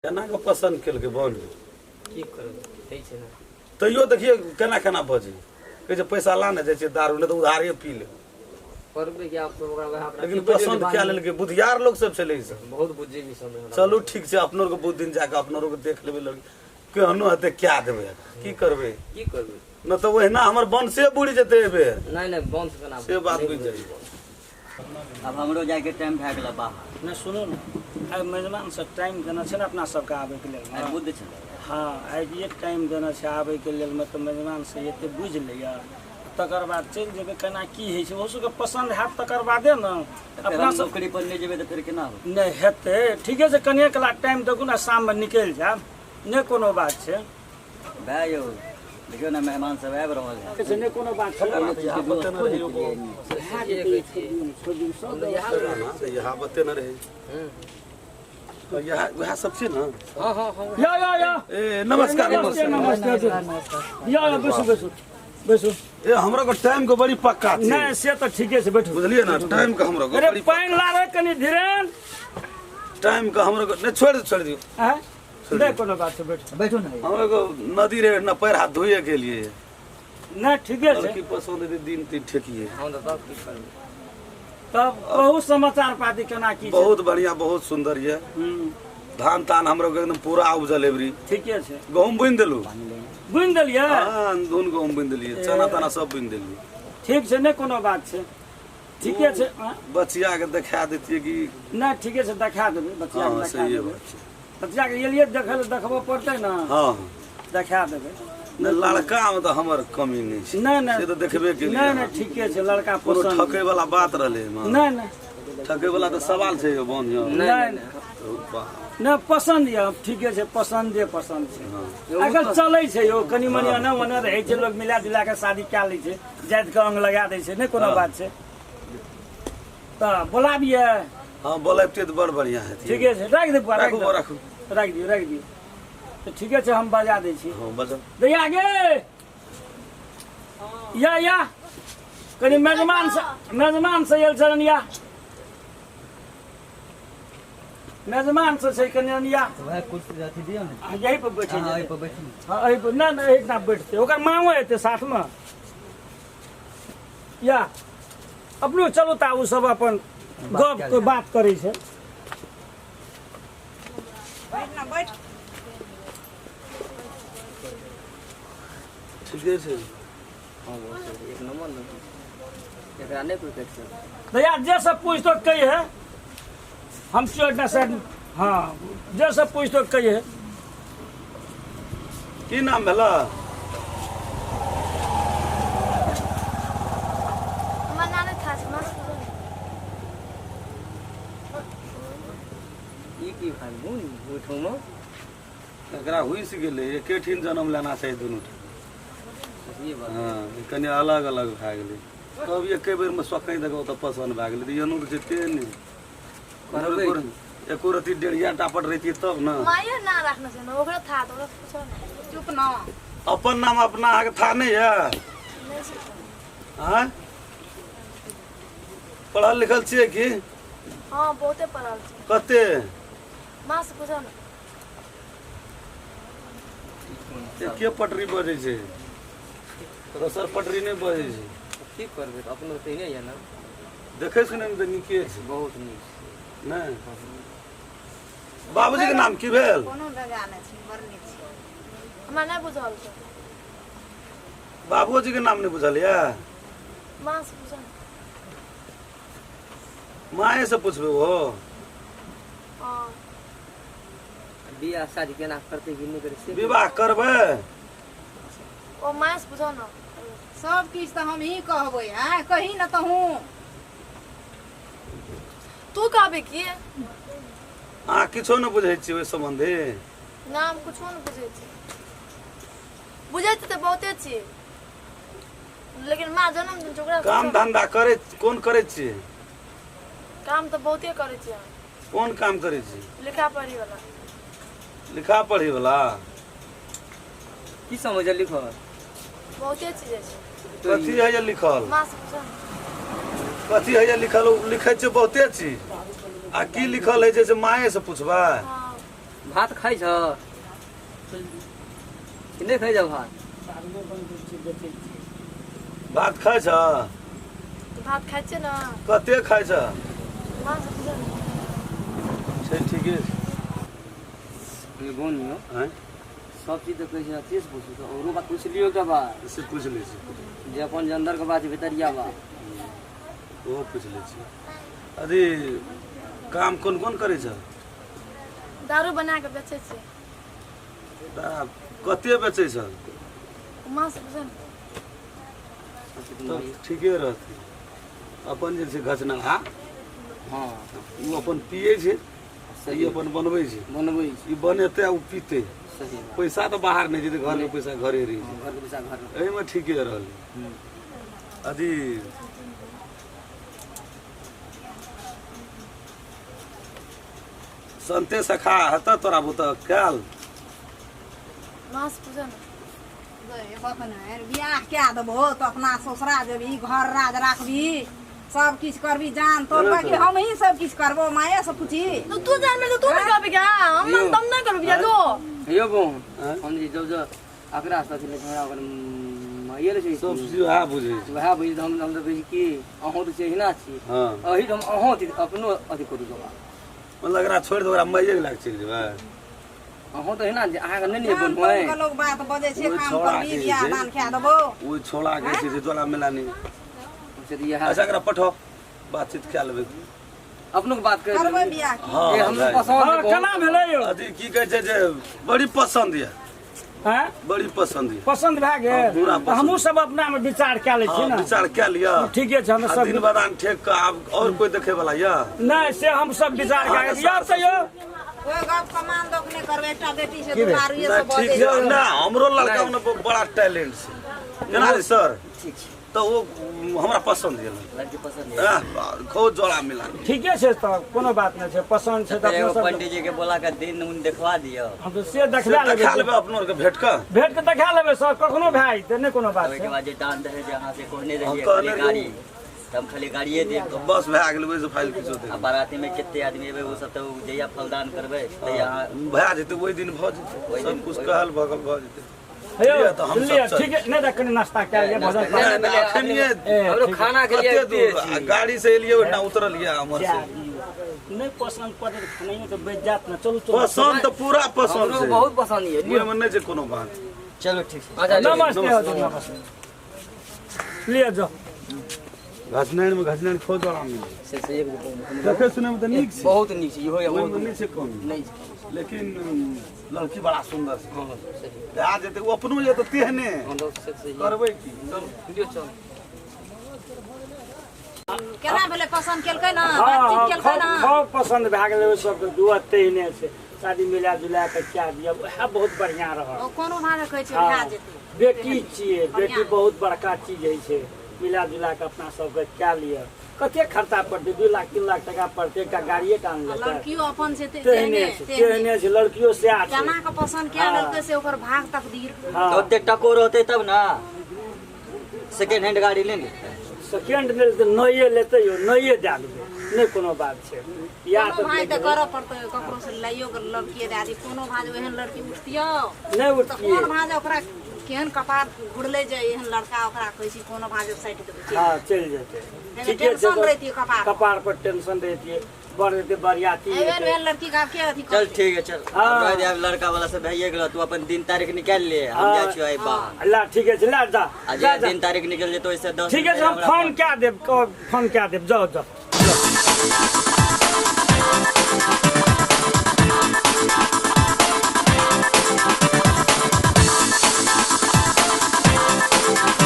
केना कऽ पसन्द केलकै बन की करबै होइ छै ने। तैयो देखिए केना केना बजै कहै छै पैसा ला ने जाइ छियै दारू नहि तऽ उधारे पी ले। करबै कि आब तऽ ओकरा वएह अपना लेकिन पसन्द कए लेलकै, बुधियार लोक सब छलै ई सब। बहुत बुद्धिजीवी सब रहै। चलू ठीक छै, अपनो आरके बहुत दिन जाके अपनो आरके देख लेबै लड़की केहनो हेतै, कए देबै, की करबै। की करबै? नहि तऽ ओहिना हमर वंशे बुड़ि जेतै एहि बेर। नहि नहि, वंश केना से बात नहि बुझि बुझै। जाइए। आब हमरो जाइके टाइम भए गेल बाहर। नहि सुनू ने, आइ मेजबान से टाइम देने छै ने अपना सबके आबैके लेल। आइ बुद्ध छलै। हँ, आइ एक टाइम देने छै आबैके लेल, मतलब मेजबान से एते बुझि लैए तकर बाद चलि जेबै। केना की होइ छै, ओहो सबके पसन्द हैत तकर बादे ने। तऽ फेर अपना हम सब नौकरी पर नहि जेबै तऽ फेर केना होतै? नहि हेतै, ठीके छै, कनिए कला टाइम देखू ने, शाममे निकलि जायब, नहि कोनो बात छै। भए यौ, देखियौ ने, मेहमान सब आबि रहल है। छै, नहि कोनो बात छै। कोनो चीजके व्यवस्थो नहि केलियै एहिमे। भए जेतै, छोड़ि दियौ सब व्यवस्था। तऽ इएह बते ने रहै, तऽ इएह उएह सब छै ने। हँ हँ हँ। या या या। ए नमस्कार। नमस्ते नमस्ते, या या, बैसू बैसू बैसू। ए हमरा को टाइम के बड़ी पक्का छै। नहि से तऽ ठीके छै, बैठू। बुझलियै ने, टाइम के हमरा को अरे बड़ी पानि ला रे कनि धीरेन। टाइम के हमरा को नहि, छोड़ि दियौ, छोड़ि दियौ। आँय? नहि कोनो बात छै, बैठू। बैठू ने। हमरा को नदी रहे न, पैर हाथ धोइए के लिए। नहि ठीके छै। लड़की पसंद हेतै दिन तीन ठेकिए। हम तऽ तब की करबै? तब कहू समाचार पाती केना की छै? बहुत बढ़िया, बहुत सुंदर ये। धान तान हमरो के एकदम पूरा उपजल एबरी। ठीके छै। गहूम बुनि देलू? बुनि देलियै। हाँ, धुन गहूम बुनि देलियै, चना तना सब बुनि देलियै। ठीक छै, नहि कोनो बात छै, ठीके छै। आँय? बचिया के देखा देतियै कि। नहि ठीके छै, देखा देबै बचिया के। हाँ देखा सही देबै बात छै। बचिया के एलियै देखै लए, देखबऽ पड़तै ने। हाँ। देखा देबै। नहि, लड़का मे तऽ हमर कमी नहि छै। नहि नहि। से तऽ देखबे केलियै। नहि नहि, ठीके छै, लड़का कोनो पसन्द। ठकै वाला बात रहलै एहिमे? नहि नहि। ठकै वाला तऽ सवाल छै यौ बन यौ। नहि नहि नहि, पसन्द यऽ, ठीके छै, पसन्दे पसन्द छै। आइकाल्हि चलै छै यौ, कनि मनि एना ओना रहै छै, लोक मिला जुला कऽ शादी कए लै छै, जातिके अंग लगा दै छै, नहि कोनो बात छै। तऽ बोलाबियै? हाँ, बोलैबतियै तऽ बड़ बढ़िया हेतै। ठीके छै, राखि दे बुआ। राखू। राखि राखू। राखि दियौ, राखि दियौ। तऽ ठीके छै, हम बजा दै छी। हाँ, बजाउ। दैया गे, या या, कनि मेजमान से, मेजमान से आयल छलन, या मेजमान से छै, कनि या। भाय, कुर्सी अथी दियौ ने। हाँ, यही पर बैठे हाँ, एहि जेतै। पर बैठू ने। हाँ, एहि पर नहि नहि, एहिठाम बैठतै, ओकर मामो एतै साथमे। या अपनो चलू तऽ ओ सब अपन गप के बात करै छै। बैठ ना, बैठ। ठीके छै। हँ, बहुत सही, एक नंबर ने, एकरा नहि कोइ काटि सकै। भैया, जे सब पूछतो कही है, हम छियो एकटा साइड। हाँ, जे सब पूछतो कही है। की नाम भेला? हमर नाम था छै माँ से पूछो ने। ई की भाई बुन ओहिठाम? एकरा हुइस गेलै, एके ठीन जन्म लेना चाही दुनू ठाम। सही बात। हाँ, ई कनि अलग अलग भए गेलै, तब एके बेरमे सकै देख ओतऽ पसन्द भए गेलै, तऽ एनो तऽ जेते नहि करबै। एको रति डेढ़िया टापट रहितियै तब ने। मायो ना रखने छै ने, ओकरो था तऽ ओकरो पूछो ने। चुप ना। अपन नाम अपना अहाँके था नहि यऽ? नहि छै। आँय, पढ़ल लिखल छियै की? हाँ, बहुते पढ़ल छै। कते? माँ से पूछो ने। एके पटरी बजै छै, दोसर पटरी नहि बजै छै। की करबै तऽ अपनो तऽ यऽ ने। देखै सुनैमे तऽ नीके छै। बहुत नीक छै। नहि, बाबूजीके नाम की भेल? कोनो बेजा नहि छै, बड़ नीक छै। हमरा नहि बुझल छै। बाबूजीके नाम नहि बुझल यऽ? माँ से पूछो ने। माए से पुछबै ओ। हाँ। बियाह शादी केना करतै कि नहि करतै से? विवाह करबै? ओ माँ से पूछो ने। सब किछु तऽ हमही कहबै, आँय, कही ने तहूँ। तू कहबे की? अहाँ किछो नहि बुझै छियै ओहि सम्बन्धी? नाम कुछो नहि बुझै छी, बुझै छी तऽ बहुते छी, लेकिन माँ जन्मदिन छै ओकरा। काम धंधा करै, कोन करै छियै? काम तऽ बहुते करै छियै हम। कोन काम करै छियै? लिखा पढ़ी वाला। लिखा पढ़ी वाला। की समझ लिखल? बहुते चीज छै। कथी है ये लिखल? माँ से पूछो ने। कथी है ये लिखल? ओ लिखै छै बहुते चीज, आ की लिखल है छै से माए से पुछबै। हाँ। भात खाइ छ कि नहि खाइ छ भात? भात खाइ छ? भात खाइ छियै ने। कते खाइ छ? माँ से पूछो ने। छै ठीके छै। बोन यौ आँय? सब चीज तऽ कहै छै अथिए से पूछू तऽ औरो बात पूछि लियौ एकटा बात। से पूछि लै छी। जे अपन जे अन्दरके बात छै भितरिया बात ओहो पूछि लै छी। अथी काम कोन कोन करै छ? दारू बना कऽ बेचै छियै। कते बेचै छ? माँ से पूछो ने। तब ठीके रहतै। अपन जे छै घचना हा हँ ओ अपन पियै छै, ई अपन बनबै छै। बनबै छै। ई बनेतै आ ओ पीतै। सही बात। पैसा तऽ बाहर नहि जेतै, घरके पैसा घरे रहि जेतै। घरके पैसा घर। एहिमे ठीके रहलै। अथी संते सखा हेतऽ तोरा बुतऽ कयल? माँ से पूछो ने। बियाह कए देबहो तऽ अपना ससुरा जेबही, घर राज राखबही, सब किछु करबी, जान तोर बाकी हम ही सब किछु करबो। माये से पूछी। तो तू जान में तो तू नहीं करबी क्या? हम हम नहीं करबी क्या जो? यौ बहन हम जे जब जब अकरा से अथी लै छै, हमरा ओकर माइए लै छै। सब चीज वएह बुझै छै। वएह बुझै छै। हम तऽ कहै छी कि अहूँ तऽ छै एहिना छी। हँ एही हम अहूँ अथी अपनो अथी करू जवाब। मतलब एकरा छोड़ि दे, ओकरा माइए के लए कऽ चलि जेबै। अहूँ तऽ एहिना जे अहाँके नहि ने जान बनबै। तोर के लोग बात बजै छै। ओहि काम छौड़ा करबी के जे बियाह छै। दान कए देबो। ओहि छौड़ा के छै जे जोला मेला नहि। से तऽ इएह। अच्छा एकरा पठाओ, बातचीत कए लेबै। अपनो के बात करि करबै लेबै। बियाह की? हँ ए हमरो भए पसन्द हँ है बहुत। केना भेलै यौ? अथी की कहै छै जे बड़ी पसन्द यऽ। हँ बड़ी पसन्द यऽ। पसन्द भए हँ, गेल? पूरा तऽ पसन्द। हमहूँ सब अपनामे विचार कए लै छी हँ ने। विचार कए लिअ। ठीके छै। हम आ सब दिन बदान ठेक कऽ आब और कोई देखे वाला यऽ? नहि, से हम सब विचार कए के यौ तऽ यौ ओहि गप के मान दोख नहि करबै। एकटा बेटी छै दुलारुए नहि से ठीक बजै छै। छै। नहि हमरो लड़का ने बड़ा टैलेंट छै। केना रे सर? ठीक छै। तऽ ओ हमरा पसन्द गेल। लड़की पसंद है? खूब जोड़ा मिला। ठीके छै, तऽ कोनो बात नहि छै। पसन्द छै तऽ फेर अपनो एगो सब पंडित जी के बोला के दिन उन देखवा दियौ। हम तऽ से देखला से देखा लेबै। लेबै अपनो आरके भेट कऽ। भेट के देखा लेबै सर, कखनो भए जेतै, नहि कोनो बात ओहिके छै। बाद जे दान दहेज अहाँ से कहने हाँ, रहियै कहने खाली गाड़ी रहियै। तऽ हम खाली गाड़िए देब। तऽ बस भए गेलै, ओहिसँ फाइल किछो आ देबै। बाराती में कते आदमी एबै ओ सब तऽ ओ जहिया फलदान करबै तहिया अहाँ भए जेतै, ओहि दिन भऽ जेतै। ओहि सब दिन- कुछ ओहि- कहल भगल भऽ जेतै। हे यौ लिअ तऽ हम सब लिअ चल। ठीक है, नहि तऽ कनि नाश्ता कए लिअ, भोजन नहि, पानी। नहि, नहि, अखनिये ए, हमरो ठीक खाना के लिए कते दूर अबिते आ छी। गाड़ी से एलियै ओहिना उतरलियै हमर जा से। दियौ। नहि पसन्द पड़त तऽ खानाइयो तऽ बचि जायत ने। चलू चलू। पसन्द तऽ पूरा पसन्द हमरो छै। बहुत पसन्द यऽ। लियौ। ओहिमे नहि छै कोनो बात। चलो ठीक छै। अच्छा लियौ। नमस्ते हजुर, नमस्ते। लिअ जाउ। घसनैन मे घसनैन खूब जोड़ा मिलै। से एक गो देखे सुने मे तऽ नीक छै। बहुत नीक छै इहो। ओहिमे बहुत नहि छै कमी। नहि छै। लेकिन लड़की बड़ा सुन्दर छै। हँ सही। भए जेतै, ओ अपनो यऽ तऽ तेहने। हँ तऽ से सही। करबै की, चलू। लियौ चल। केना भेलै? पसन्द केलकै ने? हँ बातचीत हँ केलकै खूब ने? खूब पसन्द भए गेलै। ओहि सबके दुआ तेहने छै। शादी मिला जुला कऽ कए दिअ, उएह बहुत बढ़िआँ रहत। ओ कोनो भागे कहै छै हँ भए जेतै। बेटी छियै, बेटी बहुत बड़का चीज होइ छै। मिला जुला कऽ अपना सबके कए लिअ। कते खर्चा पड़तै? 2 लाख 3 लाख टका पड़तै, एकटा गाड़िए टा आ आनि लेतै। लड़कियो अपन छै तेहने तेहने छै। तेहने तेहने छै, लड़कियो सएह छै। केना के पसन्द कए हँ। लेलकै से ओकर भाग तकदीर। हँ तऽ ओते टको रहतै तब ने सेकेंड हैंड गाड़ी ले लेतै। सेकेंड नहि लेतै, नये लेतै यौ, नये दए देबै, नहि कोनो बात छै। इएह कोनो भाई तऽ तऽ करऽ पड़तै ककरो से लैयो के लड़की दए दी। कोनो भाज ओहन लड़की उठतियौ नहि तऽ उठतियै। कोन भाज ओकरा केहन कपार घुरलै जे एहन लड़का ओकरा कहै छी कोनो भाज साटि देबै चलि। हँ चलि जेतै। जेतै। ठीके छै। टेंशन तऽ रहितियै कपार पर। कपार पर टेंशन रहितियै, बढ़ जेतै बरियाती एहन हेतै। एहन लड़की के आब के अथी चल करतै? ठीक है चल। हाँ। अब रह दे, अब लड़का वाला सब भइए गेलो, तू अपन दिन तारीख निकालि ले, हम हाँ। जाइ छियो आइ बाहर। ला ठीके छै, ला जा। आ जा जे जा दिन तारीख निकल जेतौ ओहिसे 10 ठीके छै, हम हमरा फोन कए देब, फोन कए देब। जाउ जाउ।